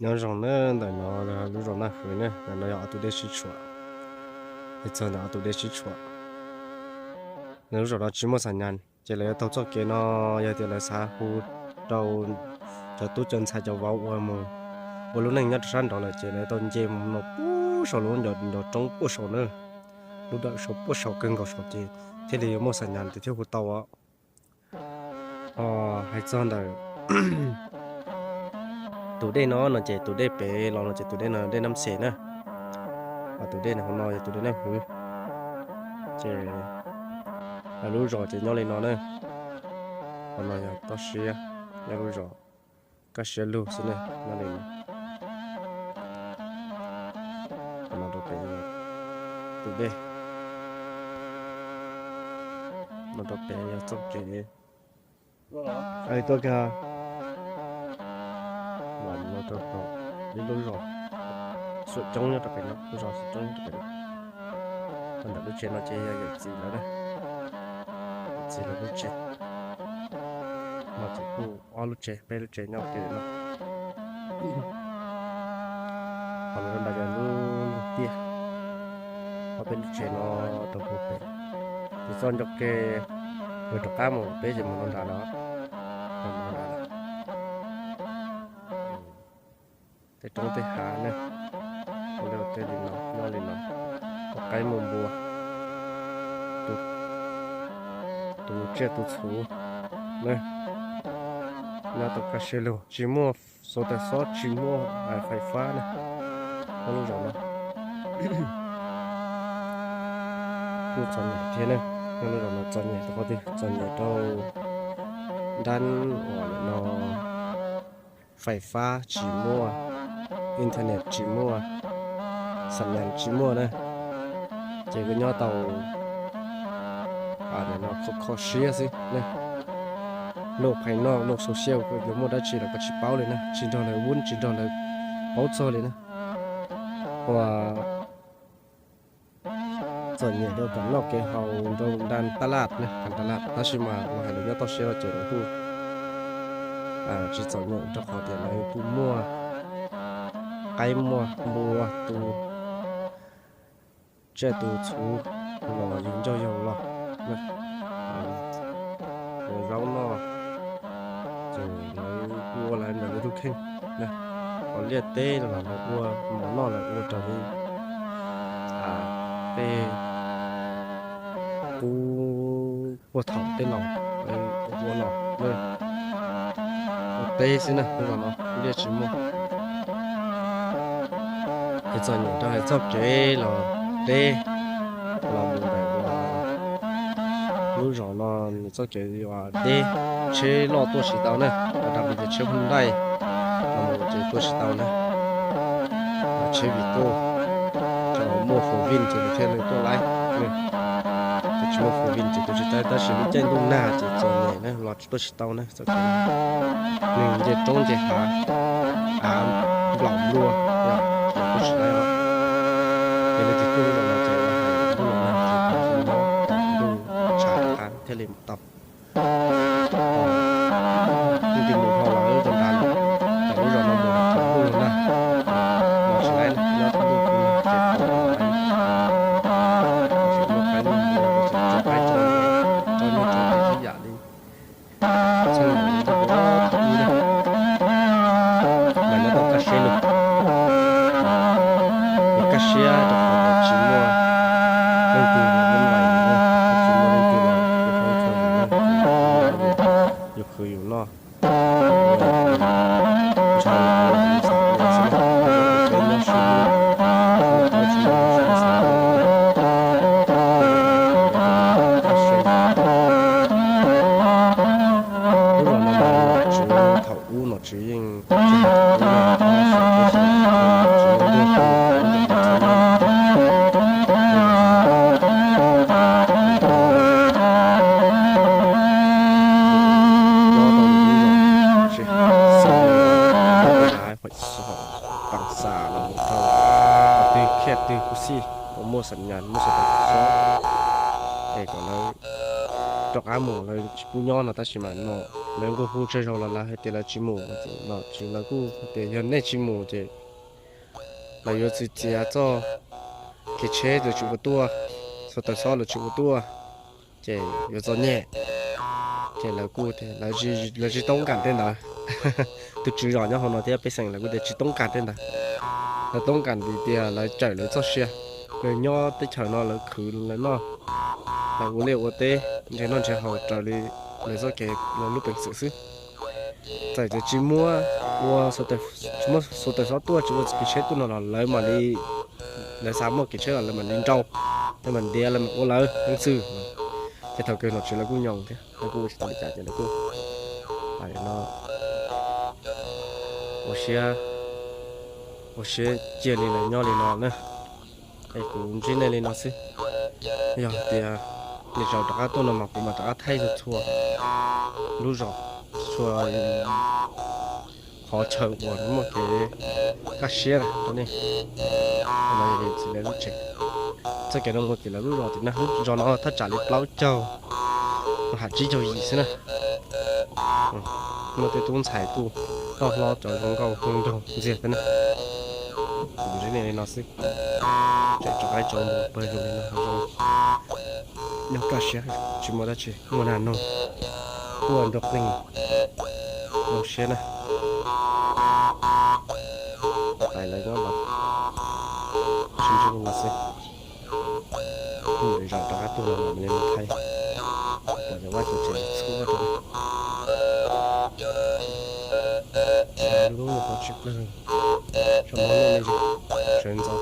Nyob zoo na, ntawm no lub zos Naj Hwv na, ntawm no yog ob tug dej sib tshuam. Hais txog ntawm ob tug dej sib tshuam, lub zos no tsis muaj xam nyas, ces lawv yuav taug txoj kev no, yog tias lawv xav hu rau cov tub cov ntxhais cov vauv uas mus ua lub neej nyob rau sab nraud lawm ces lawv tau nce mus no puag saum lub ncov roob puag saum na, lub dawm saum puag saum kawg nkaus saum ces thiaj li yuav muaj xam nyas ces thiaj hu tau os. Hais txog ntawm tus dej no no ces tus dej pem los no ces tus dej no dej Nab Xes na, tus dej hauv no yog tus dej Naj Hwv. Ces lub zos ces nyob li no na, hauv no yog toj siab, nyob lub zos kaj siab lug xwb ne, nyob li no. Rau pem tus dej, rau pem yog txoj kev tuaj kiag los rau ib lub zos Xuam Coob nyob rau pem no, lub zos Xuam Coob nyob rau pem no. Ntawm lub tsev no ces yog yawm txiv lawv na, yawm txiv lawv lub tsev. No ces kuj ob lub tsev peb lub tsev nyob ua ke no. Qhov no nrad yog lub tiaj, ob peb lub tsev no rau puag pem. Ces txoj ncauj ke yuav rov qab mus peb ces mus rau nrad no, mus rau nrad. Tej roob tej hav ne, tej li no nyob li no, ua qaib muaj npua, tu tsiaj tu txhu ne, nyob tau kaj siab lug, tsis muaj xov tooj, tsis muaj fais fab na, nyob lub zos no. Kuj txom nyem thiab ne, nyob lub zos no txom nyem rau qhov twg? Txom nyem rau dab uas no, fais fab tsis muaj, internet tsis muaj, xam nyas tsis muaj na, ces kuj nyob tau kho kho siab xwb ne. Luag phaij noj luag social yuav muaj dab tsi los koj tsis paub li na, tsis nrog lawv vub tsis nrog lawv paub txog li na. Ua txom nyem rau kev noj kev haus, rau nra taj laj ne, nra taj laj, tab sis mas los hais lawv nyob toj siab no ces lawv kuj tsis txom nyem rau qhov tias lawv kuj muaj qaib muaj npua tu tsiaj tu txhu los yug ncauj yug log, ua zaub noj, ces lawv ua lawv ntawm lawv tus kheej. Qhov liaj teb los lawv ua, mov noj lawv ua raws li tej qub puag thaum tej laus ua los, ua teb xwb na, lub zos no liaj tsis muaj. Es txom nyem rau hais txoj kev los deb los mus ntawm lub zos no, nws txoj kev deb, tsheb loj tuaj tsis tau na, dab li tias tsheb Hyundai los mus ces tuaj tsis tau na. Tsheb Vigo, thaum muaj four wheel ces nws thiaj li tuaj laib, thaum tsis muaj four wheel ces tuaj tsis tau, tab sis lub caij ntuj nag ces txom nyem na los tuaj tsis tau na. Txoj kev neeg nce roob nce hav, av nplaum nplua, ces tuaj tsis laib os. Ces leej twg tuaj lub zos no ces ua hais ntuj los nag ces ntuj tshav rov qab thiaj li mus tau. Leej twg mus dhau los lub rau nrad lawm, ces lub zos no mus thaum ntuj los nag, los tsis laib, nyob thaum ntuj los nag ces tsis laib, tsis muaj qaib muaj npua, tsis muaj qaib tso, tso nyuj tso twm ib yam li txheej ntawd, mas nyob tau kaj siab lug, nws kaj siab rau qhov tsis muaj leej twg los yeej lais, tsis muaj leej twg los ua tau txhua yam, yus khwv yus noj, ntshaw yus ua yus xav ua xwb, peb nyob sib hlub, tsis muaj qhov tsis muaj xav ua. Lub zos no mas tsuav thaum ub nom tswv yeej tsis hais thaum ub no, thaum ub tsis muaj ntuj, thaum ub tsis muaj txhua yam, nyob rau lub zos tsis xav, pam xas los mus rau qhov twg kiag twg kuj xij uas muaj xam nyas muaj xov tooj, es kom lawv rov qab mus, lawv tsis pub nyob no, tab sis mas no lawv nquag hu tsawg zaus los lawv hais tias lawv tsis mus. Ces lawv kuj hais tias yog nej tsis mus ces lawv yuav txwv txiav txoj kev tsheb lawv tsis ua tuaj, xuas taws xob lawv tsis ua tuaj, ces yuav txom nyem. Ces lawv kuj tias lawv tsis toob kas tej ntawd. Tus tswv zos nyob hauv no thiab pej xeem lawv kuj tias tsis toob kas tej ntawd. Lawv toob kas vim tias lawv cawm lawv txoj sia. Lawv nyob teb chaws no lawv khwv lawv noj, lawv ua liaj ua teb nrhiav noj nrhiav haus raws li lawv txoj kev lawv lub peev xwm xwb. Txawm tias tsis muab ua, tsis muab xuas taws xob tuaj, tsis ua kev tsheb tuaj no los lawv mam li, lawv xav muaj kev tsheb los lawv mam li nrau, lawv mam ntiav, lawv mam ua lawv peev xwm. Ces thaum kawg nom tswv lawv kuj nyoos thiab lawv kuj ua tsis tau li cas ces lawv kuj hais no ua siab, ua siab cia li lawv nyob li no na. Es kuv ntsib nej li no xwb. Yog tias nej zaum rov qab tuaj no mas kuv mam rov qab thaij txhua txhua lub zos, txhua qhov chaw uas muaj kev kaj siab na rau nej. No yog txiv lawv lub tsev. Txoj kev no mus tim lawv lub zos tim na, lub zos no thaj tsam li plaub caug, no ha tsib caug yim xwb na. Muaj tej tub ntxhais kuj loj hlob cov zoo nkauj zoo nraug ntxiag thiab na. Kuv ntsib nej li no xwb. Tseem rov qab tso mus pawg lug li no zoo, nyob kaj siab, tsis muaj dab tsi, muaj nag noog, kuaj nrog plig, zoo siab na. Tais lawv nyob los tsis ntsib li no xwb. Lwm zaus rov qab tuaj los mam li mus thaij. Tam sim vaj tsev txhub rau lub qhov tsis pawg, tso mov noj me sawv ntxov.